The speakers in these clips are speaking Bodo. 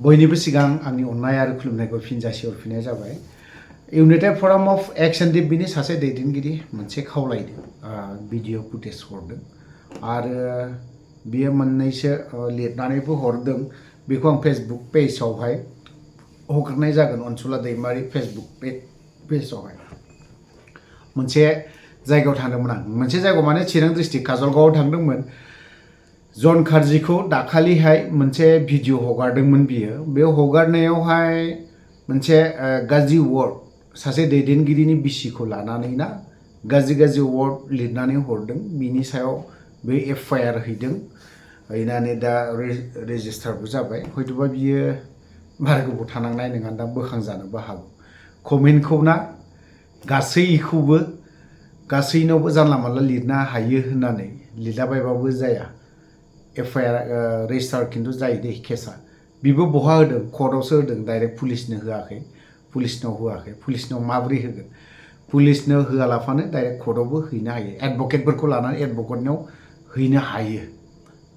बयनिबो सिगां आंनि अननाय आरो खुलुमनायखौ फिन जासिहरफिननाय जाबाय। इउनाइटेड फराम अफ एक्स-एन-डि-बिनि सासे दैदेनगिरि मोनसे खावलायदों, भिडिअ फुटेज हरदों आरो बियो मोननैसो लिरनानैबो हरदों। बेखौ आं फेसबुक पेजआवहाय हगारनाय जागोन, अनसुला दैमारि फेसबुक पेजआवहाय। मोनसे जायगायाव थांदोंमोन आं, मोनसे जायगायाव माने चिरां डिस्ट्रिक्ट काजलगावआव थांदोंमोन। जन खारजिखौ दाखालिहाय मोनसे भिडिअ हगारदोंमोन बियो। बे हगारनायावहाय मोनसे गाज्रि वर्ड, सासे दैदेनगिरिनि बिसिखौ लानानै ना गाज्रि वर्ड लिरनानै हरदों। बिनि सायाव बे एफआइआर हैदों, हैनानै दा रेजिस्टारबो जाबाय। हयतोबा बियो बारा गोबाव थानांनाय नङा, दा बोखांजानोबो हागौ। कमेन्टखौ ना गासैनावबो जानला मानला लिरनो हायो होननानै लिरलाबायबाबो जाया। एफआइआर रेजिस्टार खिन्थु जायो दे केसा। बिबो बहा होदों, कर्टआवसो होदों, डाइरेक्ट पुलिसनो होआखै। पुलिसनाव माबोरै होगोन? पुलिसनो होआलाफानो डाइरेक्ट कर्टआवबो हैनो हायो। एडभकेटफोरखौ लानानै एडभकेटनाव हैनो हायो।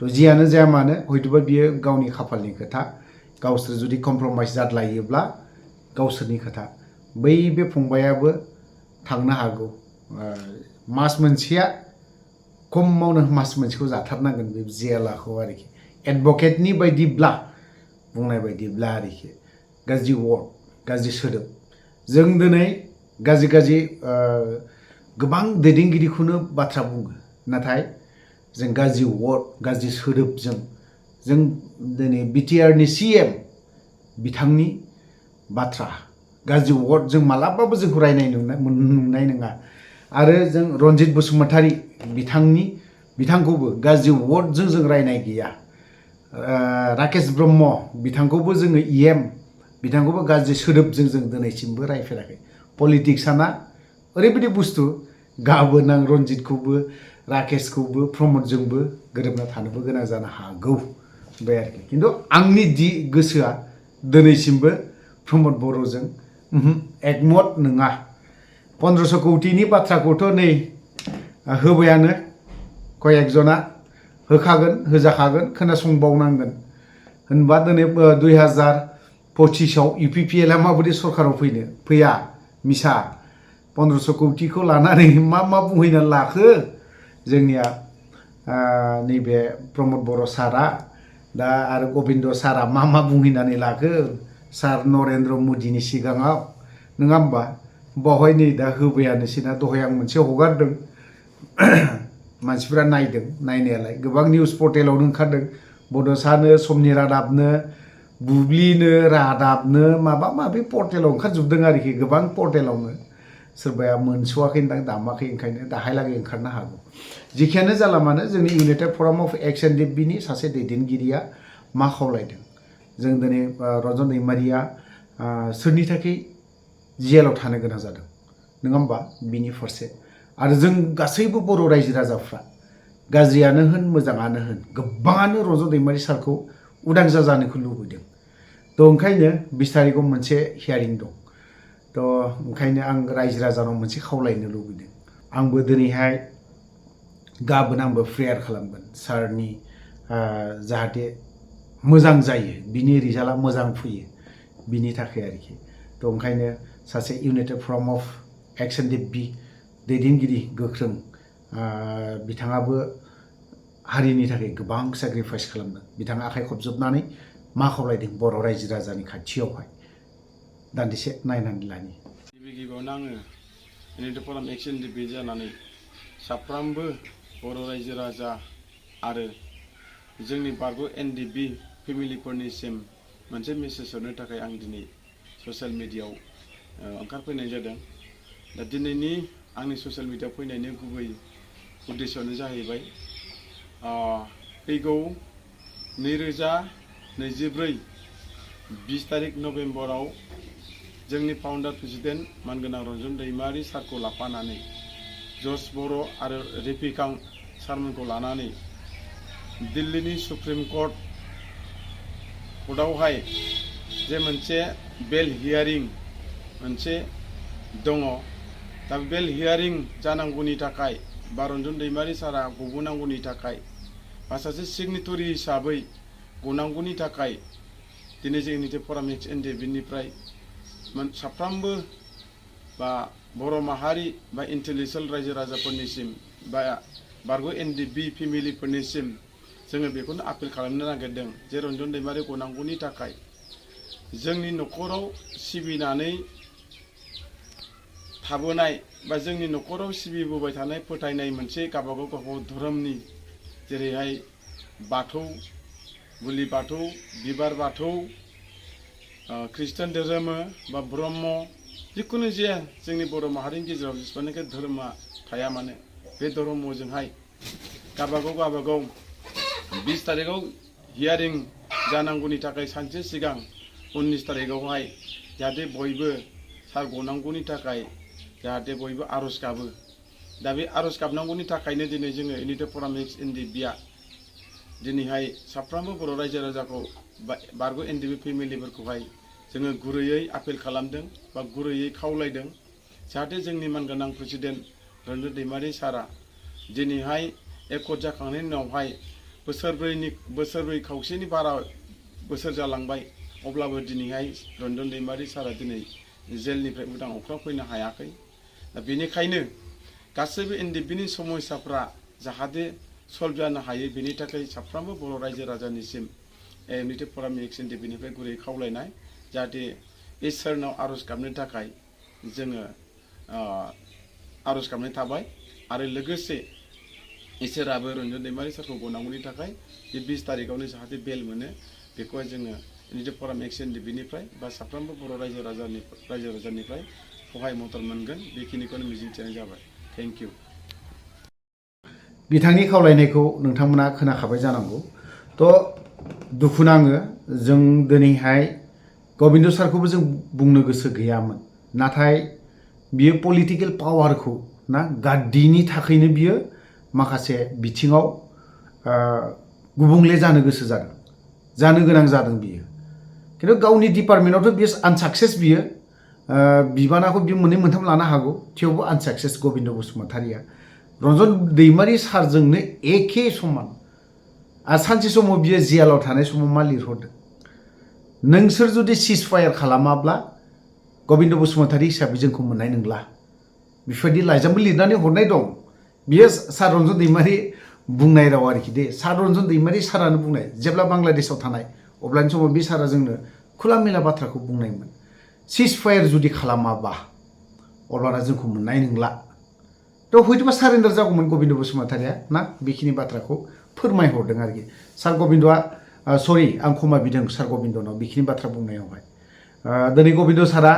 तो जियानो जाया मानो, हयतोबा बियो गावनि खाफालनि खोथा। गावसोर जुदि कमप्रमाइज जादलायोब्ला गावसोरनि खोथा। बे फंबायाबो थांनो हागौ। मास मोनसेया खमावनो मास मोनसेखौ जाथारनांगोन बे जेलाखौ आरोखि। एडभकेटनि बायदिब्ला, बुंनाय बायदिब्ला आरोखि, गाज्रि वर्ड, गाज्रि सोदोब। जों दिनै गाज्रि गोबां दैदेनगिरिखौनो बाथ्रा बुङो, नाथाय जों गाज्रि वर्ड, गाज्रि सोदोबजों जों दिनै बिटिआरनि सिएम बिथांनि बाथ्रा, गाज्रि वर्ड जों मालाबाबो जोंखौ रायनाय नुनाय नङा। आरो जों रनजित बसुमतारी बिथांखौबो गाज्रि वर्डजों जों रायनाय गैया। राकेश ब्रह्म बिथांखौबो जोङो इएम बिथांखौबो गाज्रि सोदोबजों जों दिनैसिमबो रायफेराखै। पलिटिक्सआना ओरैबायदि बुस्थु, गाबोन आं रनजितखौबो राकेशखौबो प्रमदजोंबो गोरोबना थानोबो गोनां जानो हागौ बे आरोखि। खिन्थु आंनि गोसोआ दिनैसिमबो प्रमद बर'जों एकमत नङा। 1500 कौटिनि बाथ्राखौथ' नै होबायानो, कयेकजना होखागोन, होजाखागोन, खोनासंबावनांगोन। होनबा दिनै 2025आव इउपिपिएलआ माबायदि सरकाराव फैया मिसा 1500 कौटिखौ लानानै मा बुंहैनानै लाखो जोंनिया नैबे प्रमद बर' सारआ, दा आरो गबिन्द सारआ मा बुंहैनानै लाखो सार नरेन्द्र मदिनि सिगाङाव, नङा होमबा? बावहाय नै दा होबायानोसैना। दहाय आं मोनसे हगारदों, मानसिफ्रा नायदों, नायनायालाय गोबां निउस पर्टेलावनो ओंखारदों। बड'सानो, समनि रादाबनो, बुब्लिनो, रादाबनो, माबा माबि पर्टेलाव ओंखारजोबदों आरोखि, गोबां पर्टेलावनो। सोरबाया मोनस'वाखैदां, दामाखै, ओंखायनो दाहायलागै ओंखारनो हागौ। जिखियानो जाला मानो, जोंनि इउनाइटेड फराम अफ एक्स-एन-डि-बिनि सासे दैदेनगिरिया मा खावलायदों? जों दिनै रन्जन दैमारिया सोरनि थाखाय जेलाव थानो गोनां जादों, नङा होमबा? बिनि फारसे आरो जों गासैबो बर' रायजो राजाफ्रा, गाज्रियानो होन मोजाङानो होन, गोबाङानो रन्जन दैमारि सारखौ उदां जाजानोखौ लुबैदों। तो ओंखायनो 20 तारिखआव मोनसे हियारिं दं। तो ओंखायनो आं रायजो राजानाव मोनसे खावलायनो लुबैदों। आंबो दिनैहाय गाबोन आंबो प्रेयार खालामगोन सारनि जाहाथे मोजां जायो, बिनि रिजाल्टआ मोजां फैयो, बिनि थाखाय आरोखि। तो ओंखायनो सासे इउनाइटेड फराम अफ एक्स-एन-डि-बि दैदेनगिरि गोख्रों, बिथाङाबो हारिनि थाखाय गोबां सेक्रिफाइस खालामदों। बिथाङा आखाइ खबजोबनानै मा खावलायदों बर' रायजो राजानि खाथियावहाय, दान्दिसे नायनानै लानि। गिबियावनो आङो इउनाइटेड फराम एक्स-एन-डि-बि जानानै साफ्रोमबो बर' रायजो राजा आरो जोंनि बारग' एन-डि-बि फेमिलिफोरनिसिम मोनसे मेसेज हरनो थाखाय आं दिनै ससियेल मिडियायाव ओंखारफैनाय जादों। दा दिनैनि आंनि ससियेल मिडियायाव फैनायनि गुबै उद्देश्यआनो जाहैबाय फैगौ 2024 20 तारिख नभेम्बराव जोंनि फाउन्डार प्रेसिडेन्ट मानगोनां रन्जन दैमारि सारखौ लाफानानै जर्ज बर' आरो रेफिकां सारमोनखौ लानानै दिल्लीनि सुप्रिम कर्टआवहाय जे मोनसे बेल हियारिं मोनसे दङ। दा बेल हियारिं जानांगौनि थाखाय बा रन्जन दैमारि सारा गबोनांगौनि थाखाय बा सासे सिगनेटरि हिसाबै गनांगौनि थाखाय दिनै जों इउनिटि फराम एक्स एनडिएफबिनिफ्राय साफ्रोमबो बा बर' माहारि बा इन्टेलेक्सुवेल रायजो राजाफोरनिसिम बा बारग' एनडिएफबि फेमिलिफोरनिसिम जोङो बेखौनो आपिल खालामनो नागिरदों जे रन्जन दैमारि गनांगौनि थाखाय जोंनि न'खराव सिबिनानै थाबोनाय बा जोंनि न'खराव सिबिबोबाय थानाय फोथायनाय मोनसे गावबागाव धोरोमनि जेरैहाय बाथौ बुलि बाथौ बिबार बाथौ ख्रिस्टान धोरोम बा ब्रह्म जिखुनु जाया जोंनि बर' माहारिनि गेजेराव जेसेबांनाखि धोरोमा थाया मानो बे धर्मजोंहाय गावबागाव 20 तारिखआव हियारिं जानांगौनि थाखाय सानसे सिगां 19 तारिखआवहाय जाहाथे बयबो सार गनांगौनि थाखाय जाहाथे बयबो आर'ज गाबो दा बे आर'ज गाबनांगौनि थाखायनो दिनै जोङो इउनिटि फराम एक्स एनडिएफबिआ दिनैहाय साफ्रोमबो बर' रायजो राजाखौ बारग' एनडिएफबि फेमिलिफोरखौहाय जोङो गुरैयै आपिल खालामदों बा गुरैयै खावलायदों जाहाथे जोंनि मानगोनां प्रेसिडेन्ट रन्जन दैमारि सारा दिनैहाय एकट जाखांनायनि उनावहाय बोसोरब्रै खावसेनि बारा बोसोर जालांबाय अब्लाबो दिनैहाय रन्जन दैमारि सारा दिनै जेलनिफ्राय उदां अख्रां फैनो हायाखै दा बेनिखायनो गासैबो एनडिएफबिनि समस्याफ्रा जाहाथे सल्भ जानो हायो बेनि थाखाय साफ्रोमबो बर' रायजो राजानिसिम इउनिटि फराम एक्स एनडिएफबिनिफ्राय गुरै खावलायनाय जाहाथे इसोरनाव आर'ज गाबनो थाखाय जोङो आर'ज गाबनाय थाबाय आरो लोगोसे इसोराबो रन्जन दैमारि सारखौ गनांगौनि थाखाय बे 20 तारिखआवनो जाहाथे बेल मोनो बेखौहाय जोङो इउनिटि फराम एक्स एनडिएफबिनिफ्राय बा साफ्रोमबो बर' रायजो राजानिफ्राय सहाय मदद मोनगोन बेखिनिखौनो मिजिंथिनाय जाबाय थेंक इउ बिथांनि खावलायनायखौ नोंथांमोना खोनाखाबाय जानांगौ थ' दुखु नाङो जों दिनैहाय गबिन्द सारखौबो जों बुंनो गोसो गैयामोन नाथाय बियो पलिटिकेल पावारखौ ना गाद्दिनि थाखायनो बियो माखासे बिथिङाव गुबुंले जानो गोसो जानो गोनां जादों बियो खिन्थु गावनि डिपार्टमेन्टआवथ' बियो आनसाक्सेस बियो बिबानाखौ बियो मोननै मोनथाम लानो हागौ थेवबो आनसाक्सेस गबिन्द बसुमतारिया रन्जन दैमारि सारजोंनो एखे समान आरो सानसे समाव बियो जेलाव थानाय समाव मा लिरहरदों नोंसोर जुदि सिज फायार खालामाब्ला गबिन्द बसुमतारि हिसाबै जोंखौ मोननाय नंला बेफोरबायदि लाइजामबो लिरनानै हरनाय दं बियो सार रन्जन दैमारि बुंनाय राव आरोखि दे सार रन्जन दैमारि सारानो बुंनाय जेब्ला बांलादेशआव थानाय अब्लानि समाव बे सारा जोंनो खुला मेला बाथ्राखौ बुंनायमोन सिज फायार जुदि खालामाबा अब्लाना जोंखौ मोननाय नंला थ' हयतोबा सारेन्डार जागौमोन गबिन्द बसुमतारिया ना बेखिनि बाथ्राखौ फोरमायहरदों आरोखि सार गबिन्दआ सरि आं क्षमा बिदों सार गबिन्दनाव बेखिनि बाथ्रा बुंनायावहाय दिनै गबिन्द सारा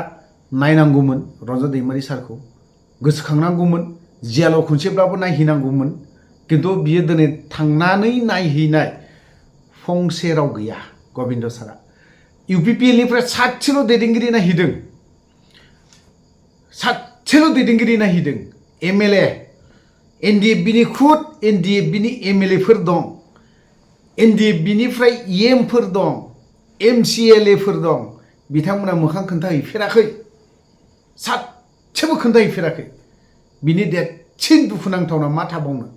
नायनांगौमोन रन्जन दैमारि सारखौ गोसोखांनांगौमोन जेलाव खनसेब्लाबो नायहैनांगौमोन खिन्थु बियो दिनै थांनानै नायहैनाय फंसे राव गैया गबिन्द सारा इउपिपिएलनिफ्राय सासेल' दैदेनगिरि नायहैदों सासेल' दैदेनगिरि नायहैदों एमएलए एनडिएफबिनि खुद एनडिएफबिनि एमएलएफोर दं एनडिएफबिनिफ्राय इएमफोर दं एमसिएलएफोर दं बिथांमोना मोखां खोन्थाहैफेराखै सासेबो खोन्थाहैफेराखै बिनि देरसिन दुखुनांथावना मा थाबावनो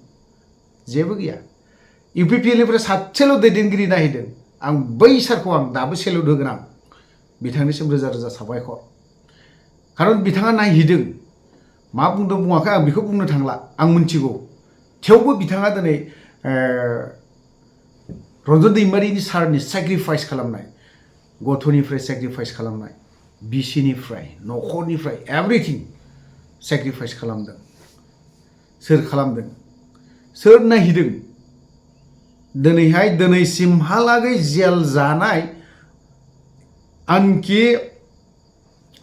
जेबो गैया इउपिपिएलनिफ्राय सासेल' दैदेनगिरि नायहैदों आं बै सारखौ आं दाबो सेलुट होगोन आं बिथांनिसिम रोजा रोजा साबायखर खारन बिथाङा नायहैदों मा बुंदों बुङाखै आं बेखौ बुंनो थांला आं मिन्थिगौ थेवबो बिथाङा दिनै रन्जन दैमारिनि सारनि सेक्रिफाइस खालामनाय गथ'निफ्राय सेक्रिफाइस खालामनाय बिसिनिफ्राय न'खरनिफ्राय एभरिथिं सेक्रिफाइस खालामदों सोर नायहैदों दिनैसिमहालागै जेल जानाय आनखि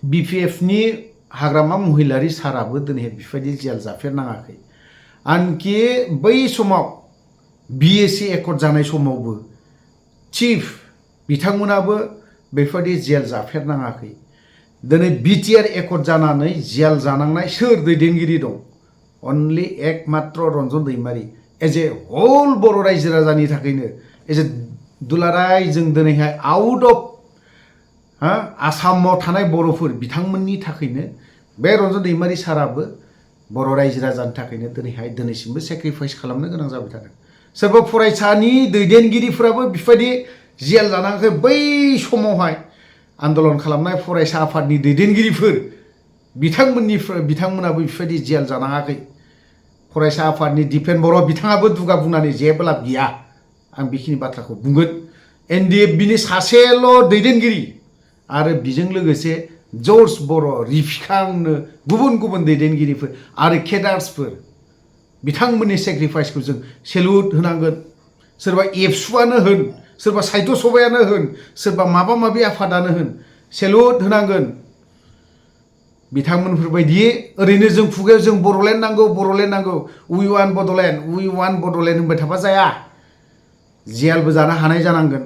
बिपिएफनि हाग्रामा महिलारि साराबो दिनै बेबायदि जेल जाफेरनाङाखै आनखि बै समाव बिएसि एकर्ड जानाय समावबो चिफ बिथांमोनाबो बेबायदि जेल जाफेरनाङाखै दिनै बिटिआर एकर्ड जानानै जेल जानांनाय सोर दैदेनगिरि दं अनलि एकमात्र रन्जन दैमारि एज ए होल बर' रायजो राजानि थाखायनो एज ए दुलाराय जों दिनैहाय आउट अफ आसामाव थानाय बर'फोर बिथांमोननि थाखायनो बे रन्जन दैमारि साराबो बर' रायजो राजानि थाखायनो दिनैसिमबो सेक्रिफाइस खालामनो गोनां जाबाय थादों सोरबा फरायसानि दैदेनगिरिफोराबो बेबायदि जेल जानाङाखै बै समावहाय आन्दलन खालामनाय फरायसा आफादनि दैदेनगिरिफोर बिथांमोनाबो बेफोरबायदि जेल जानाङाखै फरायसा आफादनि दिपेन बर' बिथाङाबो दुगा बुंनानै जेबो लाब गैया आं बेखिनि बाथ्राखौ बुंगोन एनडिएफबिनि सासेल' दैदेनगिरि आरो बेजों लोगोसे जर्ज बर' रिफिखांनो गुबुन गुबुन दैदेनगिरिफोर आरो केडार्सफोर बिथांमोननि सेक्रिफाइसखौ जों सेलुट होनांगोन सोरबा एबसुआनो होन सोरबा साहित्य सभायानो होन सोरबा माबा माबि आफादानो होन सेलुट होनांगोन बिथांमोनफोरबायदि ओरैनो जों खुगायाव जों बर'लेण्ड नांगौ उइ वान बड'लेण्ड होनबाय थाबा जाया जेलबो जानो हानाय जानांगोन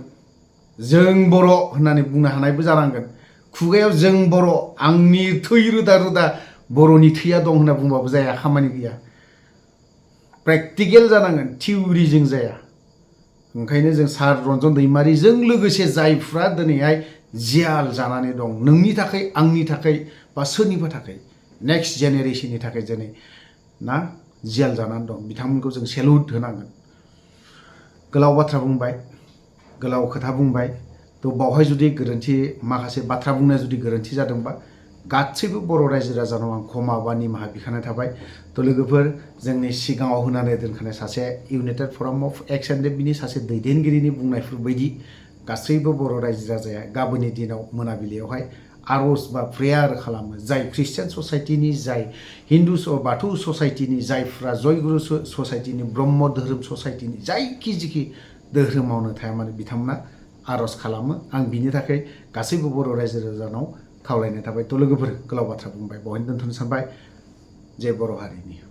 जों बर' होननानै बुंनो हानायबो जानांगोन खुगायाव जों बर' आंनि थै रोदा रोदा बर'नि थैया दं होनना बुंबाबो जाया खामानि गैया प्रेक्टिकेल जानांगोन थिउरिजों जाया ओंखायनो जों सार रन्जन दैमारिजों लोगोसे जायफ्रा दिनैहाय जेल जानानै दं नोंनि थाखाय आंनि थाखाय बा सोरनिबा थाखाय नेक्स्ट जेनेरेशननि थाखाय दिनै ना जेल जानानै दं बिथांमोनखौ जों सेलुट होनांगोन गोलाव बाथ्रा बुंबाय गोलाव खोथा बुंबाय तो बावहाय जुदि गोरोन्थि माखासे बाथ्रा बुंनाया जुदि गोरोन्थि जादोंबा गासैबो बर' रायजो राजानाव आं क्षमा बा निमाहा बिखानाय थाबाय तो लोगोफोर जोंनि सिगाङाव होनानै दोनखानाय सासे इउनाइटेड फराम अफ एक्स एनडिएफबिनि सासे दैदेनगिरिनि बुंनायफोर बायदि गासैबो बर' रायजो राजाया गाबोननि दिनाव मोनाबिलियावहाय आर'ज बा प्रेयार खालामो जाय ख्रिस्टियान ससाइटिनि जाय हिन्दु बाथौ ससाइटिनि जायफ्रा जयगुरु ससाइटिनि ब्रह्म धोरोम ससाइटिनि जायखि जिखि धोरोमावनो थाया मानो बिथांमोना आर'ज खालामो आं बिनि थाखाय गासैबो बर' रायजो राजानाव खावलायनाय थाबाय तो लोगोफोर गोलाव बाथ्रा बुंबाय बहायनो दोनथ'नो सानबाय जय बर' हारिनि